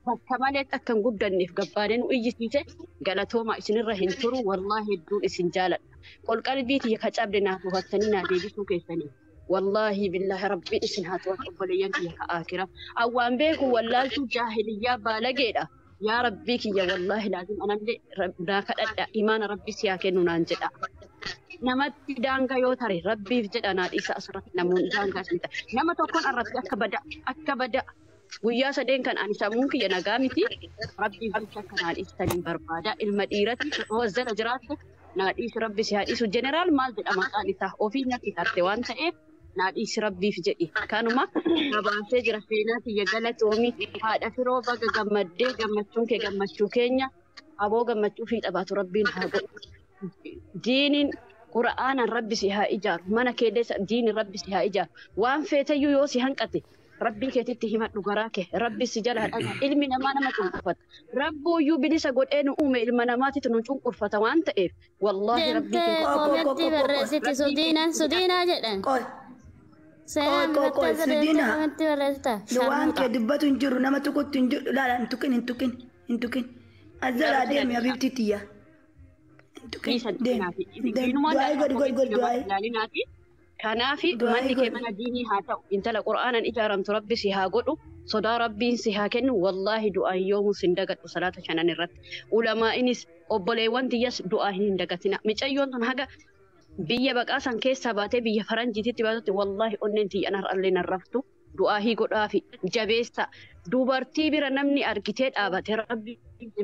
bakka maleetti akka hin guddanneef gabbaanee nu iyyisiise galatooma isinirra hin turu wallaahi hedduun isin jaaladha. Qolqalbii tiyya ka cabde naa tuhattanii naa deebisuu keessanii. Wallaahi billaahi rabbiin isin haa to'atu obboleeyyan kiyya ka akira. Awwaan beeku wallaaltuu jaahiliyyaa baalageedha. Yaa rabbii kiyya wallaahi laazim anallee naa kadhadha imaana rabbii si haa kennu naan jedha. Namatti daangaa yoo tare rabbiif jedha naa dhiisa asirratti namoonni daangaa isin ta'a. Nama tokkoon arrabsi akka bada akka bada guyyaa sadeen kan ani sammuun kiyya nagaa miti rabbiif jecha akka naa dhiistaniin barbaada. Ilma dhiiratti wazzala jiraatte naa dhiisi rabbi si haa dhiisu. Jeneraal maal jedha maqaan isaa ofii natti tarte waan ta'eef naa dhiisi rabbiif jedhi. Kanuma gabaasee jira seenaa kiyya galatoomi haadha firoo baga gammaddee gammachuun kee gammachuu keenya aboo gammachuu fi qabaatu rabbiin haa godhu. Diiniin qura'aanan rabbi si haa ijaaru mana kee keessa diiniin rabbi si haa ijaaru waan feeteyyuu yoo si hanqate rabbii keetitti himadhu garaa kee rabbi si jala dhaga ilmi namaa nama cunqurfata rabbuuyyuu bilisa godhee nu uume ilma namaatitu nu cunqurfata waan ta'eef wallaahi rabbii Deemtee keetitti koomentii barreessiti rabbii sudiinaan keetitti sudiinaa jedhan. Qoy Seenaan qoy qoy bakka deemtee sudiina koomentii barreessita nu waan sharmuuxa. kee dubbatu hin jiru nama tuqutti hin jiru laala hin tuqin hin tuqin hin tuqin azalaa garuu deemi sila habiibtii tiyya hin tuqin dhiisan deemi kanaafi deemi diinumaan du'aa'ii daakkaa godhi godhi koomentii godhi namaatti du'aa'ii ilaalinaati. Kanaafi du'aa'ii manni kee godhi. mana diinii haa ta'u intala qura'aanan ijaaramtu rabbi si haa godhu sodaa rabbiin si haa kennu wallaahi du'aan yoomuu sin dagadhu salaata shanan irratti ulamaa'inis obboleewwan tiyyas du'aa hin dagatina micayyoon tun haga biyya baqaa san keessaa baatee biyya faranjiititti baatutti wallaahi onneen tiyya narrallee narraftu du'aahii godhaafi jabeessa dubartii bira namni argitee dhaabate rabbi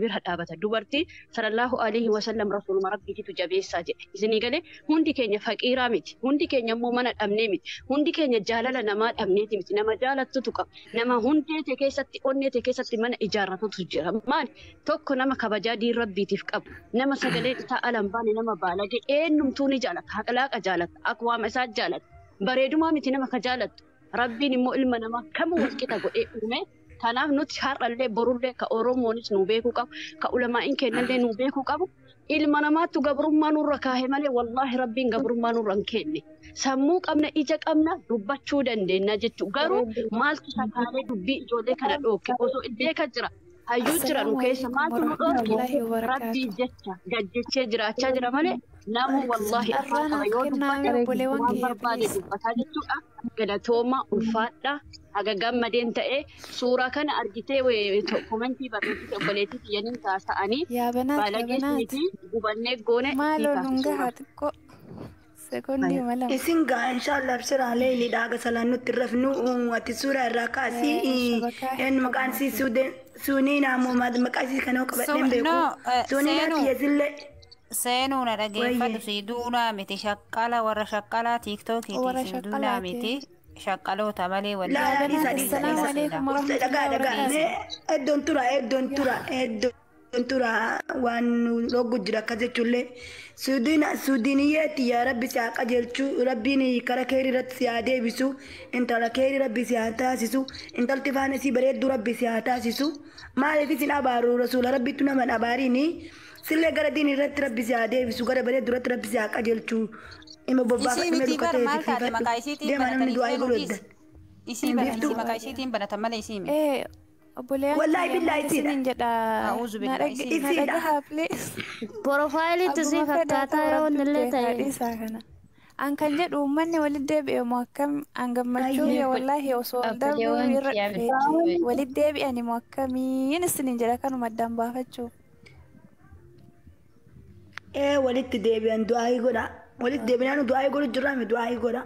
bira dhaabata dubartii sallallahu alaihi wasallam rasuuluma rabbiititu jabeessaa jedhe isinii galee hundi keenya faqiiraa miti hundi keenya immoo mana dhabnee miti hundi keenya jaalala namaa dhabneeti miti nama jaalattutu qaba nama hundee tee keessatti onnee tee keessatti mana ijaarratutu jira maali tokko nama kabajaa diin rabbiitiif qabu nama sagaleen isaa alan baane nama baalage eenyumtuu ni jaalata haqlaaqa jaalata akwaama isaa jaalata Bareedumaa miti nama ka jaalattu. Rabbiin immoo ilma namaa kamuu walqixa godhee uume. Kanaaf nuti har'allee borullee ka Oromoonis nu beekuu qabu, ka ulamaa'in kennallee nu beekuu qabu. Ilma namaattu gabrummaa nurra kaahe malee wallaahi Rabbiin gabrummaa nurra hin kenne. Sammuu qabna, ija qabna, dubbachuu dandeenya jechuudha. Garuu maaltu sakaalee dubbii ijoollee kana dhookke osoo beeka jira. Hayyuu jira nu Assalaamu keessa alaikum maaltu nu dhookke warahmatullahi Rabbii wabarakaatu. jecha gajjechee jiraachaa jira malee namu wallaahi afaan Carraa qaba naaf yoo kennaa dubbate mee obboleewwan waan kiyya barbaade please. dubbataa jechuudha. Galatooma ulfaadha. Haga gammadeen ta'ee suuraa kana argitee komentii barreessite obboleettii tiyyaniin taasa'anii Yaa banaat yaa baalagees banaat. miti gubannee goone sii Maaloo kaase nun suuraa. gahaa xiqqoo sekondii malama. Isin gaa inshallah abshiraa leeyli dhaaga salaan nutti rafnu ati suuraa irraa kaasii Shabakaa hin een maqaan qabnu. isii suuniinaa moo maqaa isii kana qabadheen beeku No, suuniinaa seenuu tiyya sillee seenuu na dhageeffadhu wayye si duunaa miti shaqqala warra shaqqalaa tiiktookiiti Warra si duunaa shaqqalaati. miti shaqqaloota malee laa walii Yaa laa dhiisa banaat dhiisa assalaamu dhiisa alaikum dhagaa warahmatullahi dhagaa wabarakaatu. mee iddoon tura iddoon tura iddoon tura waan nu dhoggu jira akkas jechuullee suudiina suudiiniyyeetti yaa rabbi si haa qajeelchu rabbiin kara keerii irratti si haa deebisu intala keerii rabbi si haa taasisu intalti faana isii bareedduu rabbi si haa taasisu maaliif isin abaaru rasuula rabbittu nama hin abaariini sillee gara diin irratti rabbi si haa deebisu gara bareedduu irratti rabbi si haa qajeelchu ima Isii bobbaafadhu miti bar lukatee maal taate fiifadhu maqaa isiitiin deema namni banatanii du'aa seenuu godhu dhiis. edda Isii bara biiftuu isii maqaa isiitiin banatan malee isii miti. Ee obboleeyyan wallaahi kiyya billaahi maal isiidha isiniin jedha A'uuzu na billaa isii miti. na isiidha dhagahaa please. Profaayilitti si Abbuma fedhaa fakkaataa ta'u yoo rabbi illee beekaa ta'e. dhiisaa kana. An kan jedhu uummanni walitti deebi'e moo akkam an gammachuu Mee kiyya wallaahi osoo ol darbuu obboleewwan irra kiyya dhufeeti walitti deebi'ani moo akkamiin isiniin jedha kanuma addaan baafachuuf. Ee walitti deebi'an du'aayii godha. Walitti deebinaan du'aayii godhu jirraami du'aayii godha.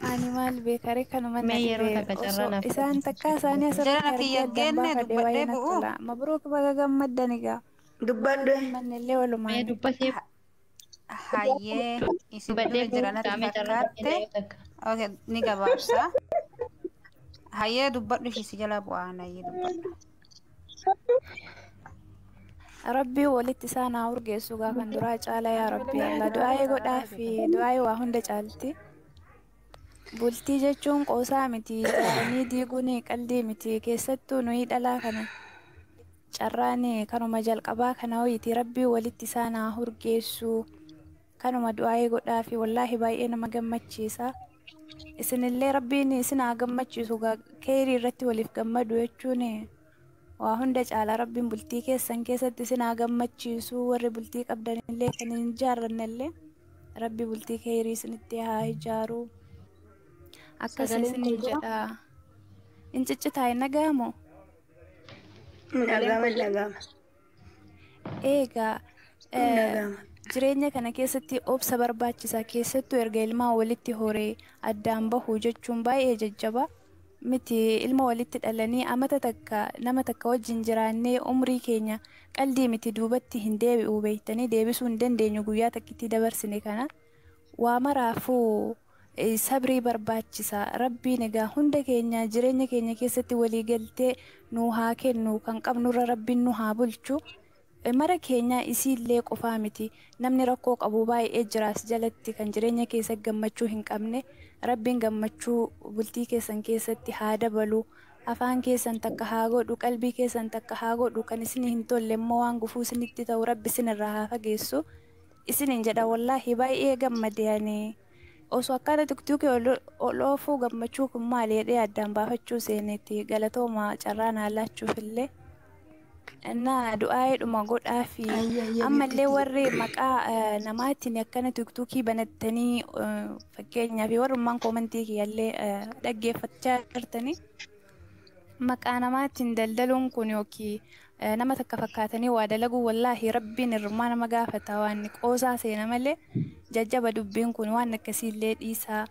Ani maal beekaree kanuma na Mee yeroo dhibee takka carraa osoo naaf isaan takkaa isaanii asirratti Jara argee kiyya addaan geenne baafadhe dubbadhee waa'ee natti bu'u. tola. Mabruuk baga gammaddan egaa. Dubbadhe. Gammanne illee Mee walumaan. dubbatee Hayyee isin dubbadhee dura jira bu'uu natti kaamee carraa naaf kenna fakkaatte. yoo takka. Okay, ni gabaabsa. Hayyee dubbadhu ishii si jala bu'aan hayyee dubbadhu. Rabbii walitti isaan haa urgeessu gaafan duraa caala yaa Rabbii Allah du'aa'ee godhaa fi du'aa'ee waa hunda caalti. Bultii jechuun qoosaa miti ijaaranii diiguun qaldii miti keessattuu nuyi dhalaa kana carraan kanuma jalqabaa kana ho'iiti rabbii walitti isaan haa urgeessu kanuma du'aa'ee godhaa fi wallaahi baay'ee nama gammachiisa. Isinillee rabbiin isin haa gammachiisu keerii irratti waliif gammadu jechuun waa hunda caala rabbiin bultii keessan keessatti isin haa gammachiisu warri bultii qabdanillee kan hin ijaarrannellee rabbi bultii keerii isinitti haa ijaaru akkas Sagaleen koo isiniin jira? jedha. Hin ciccitaa hin dhaga'amu? Sagaleen Dhaga'ama koo jira? dhaga'ama. Eegaa Dhaga'ama. jireenya kana keessatti obsa barbaachisa keessattuu erga ilmaan walitti horee addaan bahu jechuun baay'ee jajjaba miti ilma walitti dhalanii amata takka nama takka wajjin jiraannee umrii keenya qaldii miti duubatti hin deebi'u beektanii deebisuu hin dandeenyu guyyaa takkitti dabarsine kana waa maraafuu sabrii barbaachisa rabbiin egaa hunda keenya jireenya keenya keessatti walii galtee nu haa kennu kan qabnurra rabbiin nu haa bulchu. Mara keenya isiillee qofaa miti namni rakkoo qabu baay'ee jiraas jalatti kan jireenya keessa gammachuu hin qabne rabbiin gammachuu bultii keessan keessatti haa dabalu afaan keessan takka haa godhu qalbii keessan takka haa godhu kan isin hin tolle immoo waan gufuu isinitti ta'u rabbi isinirraa haa fageessu isinin jedha wallaahi baay'ee gammade ani osoo akkana tiktookii ol oofuu gammachuu kun maali jedhee addaan baafachuu seeneeti galatooma carraa naa laachuuf illee. እና du'aa'eedhuma godhaa fi ammallee warri maqaa namaatiin akkana tiktookii banattanii fakkeenyaaf warrummaan koomantii kiyyallee dhaggeeffachaa jirtanii maqaa namaatiin daldaluun kun yookiin nama takka fakkaatanii waa dalaguu wallaahi rabbiin hirmaa nama gaafata waan qoosaa seena malee jajjaba dubbiin kun waan akkasiillee dhiisaa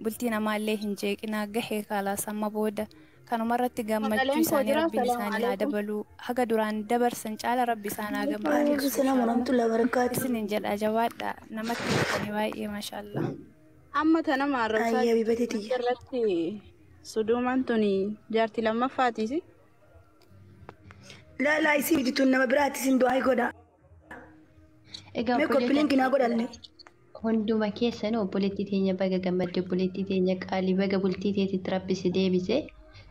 bultii namaallee hin jeeqinaa gahee kaalaas amma booda. Kanuma irratti gammachuu Sagaleen koo isaanii jira? rabbiin Salaamu isaanii haa alaikum. dabalu haga duraan dabarsan caala rabbi isaan haa Waalaikum gammachiisu salaam inshaallah warahmatullahi wabarakaatu. isinin jedha jabaadha namatti toltanii baay'ee maashaallah. Amma tana maarrabsaa Ayyaa jirtu bibatee tiyya. irratti suduumaan tuni jaartii lammaffaatiisi. Laa laa isii miti tun nama biraati isin du'aayii godha. Egaa Mee obboleeyyan koppiliinki naa godhanne. Hunduma keessan obboleettii teenya baga gammadde, obboleettii teenya qaalii baga bultii teetitti rabbi si deebise.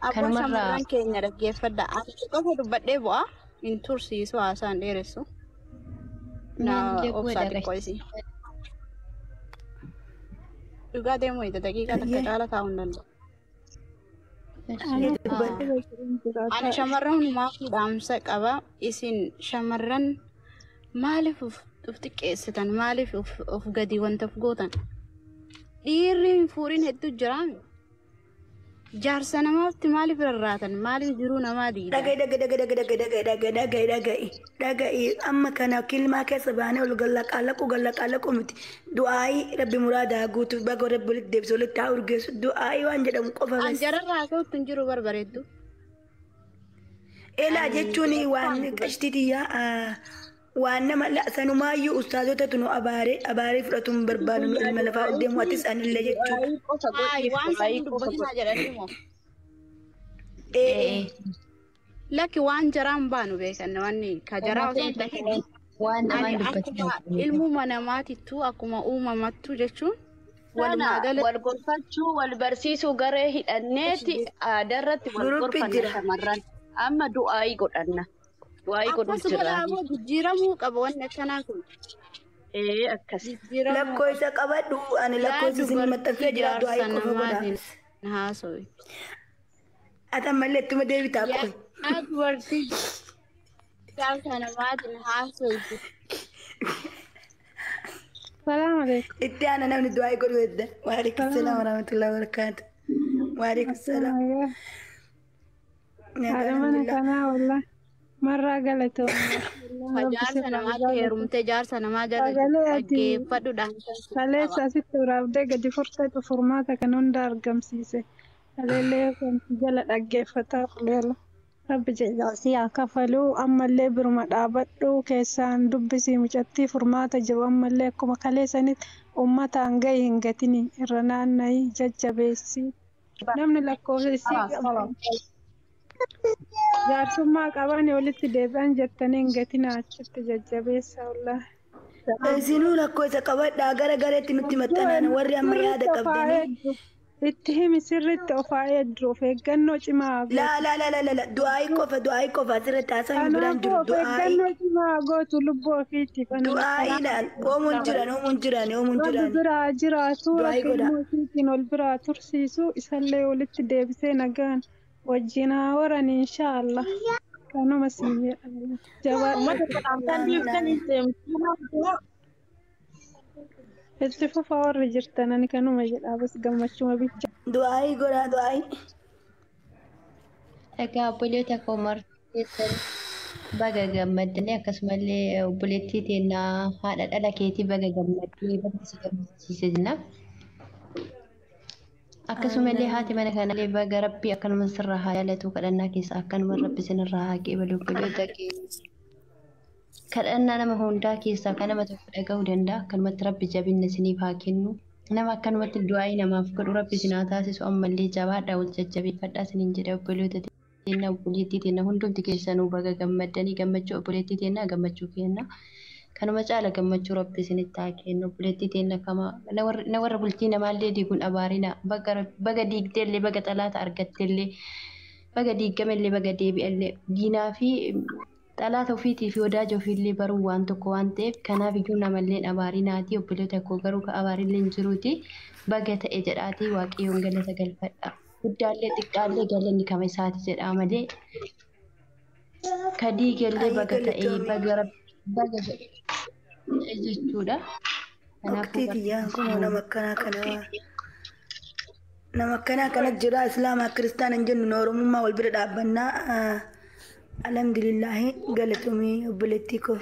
Abboon Kanumarraa shamarran keenya dhaggeeffadha. Ani qofa dubbadhee bu'aa hin tursiisu haasaan dheeressu. Na maal obsaa godha xiqqoo isii. Dhugaa deemuu hidha daqiiqaa takka caala taa'uu hin danda'u. Ani shamarran hundumaaf dhaamsa qaba. Isin shamarran maaliif of xiqqeessitan? Maaliif of gadi wanta of gootan? Dhiirri hin fuudhin hedduu jiraami. Jaarsa namaatti maaliif rarraatan? Maaliif jiruu namaa diidan? Dhaga'i dhaga'i dhaga'i dhaga'i dhaga'i dhaga'i dhaga'i dhaga'i dhaga'i amma kana kilmaa keessa baanee ol gallaqaalaqu gallaqaalaqu miti du'aayii rabbi muraadaa guutuuf baga rabbi walitti deebisu walitti haa urgeessu du'aayii waan jedhamu qofa An bas. jararraa haasa'utti hin jiru barbareeddu. Elaa jechuun waan qashtii xiyyaa waan nama sanumaayyuu ustaazotatu nu abaaree abaaree fudhatu hin barbaadu nu ilma lafaa ol deemu atis anillee jechuudha. Hayi waan san hin dubbatinaa jedhanii moo? Ee. Lakki waan jaraan baanu beekan wanni ka jaraa osoo hin ta'in waan ani namaan dubbatin akkuma ilmuma namaatittuu akkuma uumamattu jechuun walumaa Kana galatti wal gorfachuu, wal barsiisuu garee hidhanneeti aadaa irratti wal Guruppi gorfanna jira. shamarran. Amma du'aayii godhanna. Du'aayii godhuu akkas jirra. godhaa jijjiiramuu qaba wanni akkanaa kun. Ee akkas. Jijjiiramuu Lakkoofsa qabadhu ani yaa lakkoofsa isin maxxansee dubartii jira du'aayii jaarsa qofa godha. namaatiin haaso'i. Ati ammallee ittuma deebitaa qoy. Yaa dubartii jaarsa namaatiin haaso'i. Salaam alaikum. Itti aana namni du'aayii godhu hedda. Waalaikum salaam warahmatullahi wabarakaatu. Waalaikum salaam. Haadha mana kanaa wallah marraa galatoomna. Ka jaarsa namaatti heerumtee jaarsa namaa jala Sagalee ati dhaggeeffadhu dhaamsa kaleessa asitti waraabdee gadi furteetu furmaata kan hunda argamsiise. Kaleellee kan jala dhaggeeffataa fuleela. Rabbi jedhaasii haa kafaluu ammallee biruma dhaabadhu keessaan dubbisii mucattii furmaata jiru ammallee akkuma kaleessanitti uummataan gahi hin gatini irra naanna'ii jajjabeessi. Namni lakkoofsa isii qabu jaarsummaa qaban walitti deebi'an jettanii hin gatinaa achitti jajjabeessa wallaahi. Isinuu lakkoofsa qabadhaa gara gareetti nutti maxxanaan warri amma yaada Sirriitti of haa qabdanii. eegdu. Itti himi sirriitti of haa eegdu. Of eeggannoo cimaa haa Laa gootu. laa laa laa laa du'aayii qofa du'aayii qofa asirratti haasawni biraan Kanaafuu jiru of du'aayii eeggannoo cimaa haa gootu lubbuu ofiitiif. Ani du'aayii laal oomuun jiran oomuun jiran oomuun Rabbi jiran biraa jiraatu du'aayii rabbi godha. ilmoo ofiitiin ol biraa tursiisu isallee walitti deebisee nagaan wajjin haa horan inshaallah. Kanuma siin jedha. Jabaadhu. Uummata salaamtaan dhiiftanii deemtu. Itti fufaa warri jirtan ani kanuma jedha bas gammachuma bicha. Du'aayii godhaa du'aayii. Egaa obboleetta koo marti keessan baga gammaddanii akkasumallee obboleettii teennaa haadha dhala keetii baga gammaddee baga si gammachiise jenna. Akkasumallee haati mana kanallee baga rabbi akkanuma sirraa haa jaalatu kadhannaa keessa akkanuma rabbi sinirraa haa qeebalu obboleetta keenya. Kadhannaa nama hundaa keessaa kan nama tokko dhaga'uu danda'a. Akkanumatti rabbi jabinna isiniif haa kennu. Nama akkanumatti du'aa'ii namaaf godhu rabbi isin haa taasisu ammallee jabaadhaa wal jajjabeeffadhaa isiniin jedha obboleetta teenna obboleettii teenna hundumti keessanuu baga gammaddanii gammachuu obboleettii teennaa gammachuu kenna. Kanuma caala gammachuu rabbi isinitti haa kennu obboleettii teenna kama na warra bultii namaallee diiguun abaarina baga diigdeellee baga xalaata argatteellee baga diigamellee baga deebi'ellee diinaa fi xalaata ofiitii fi wadaaja ofiillee baruu waan tokko waan ta'eef kanaaf iyyuu namallee abaarinaati obboleetta koo garuu ka abaarillee hin jiruuti baga ta'e jedhaatii waaqayyoon galata galfadha. Guddaallee xiqqaallee galanni kama isaati jedhaa malee ka diigellee Ayyee baga ta'e galatoomii. baga baga ta'e jechuudha. Kanaafuu Waqtii tiyyaan kun nama akkanaa kana nama akkanaa kana jira islaamaa kiristaana hin jennu nu oromummaa wal bira dhaabbannaa. Alhamdulillaahi galatoomii obboleettii koo.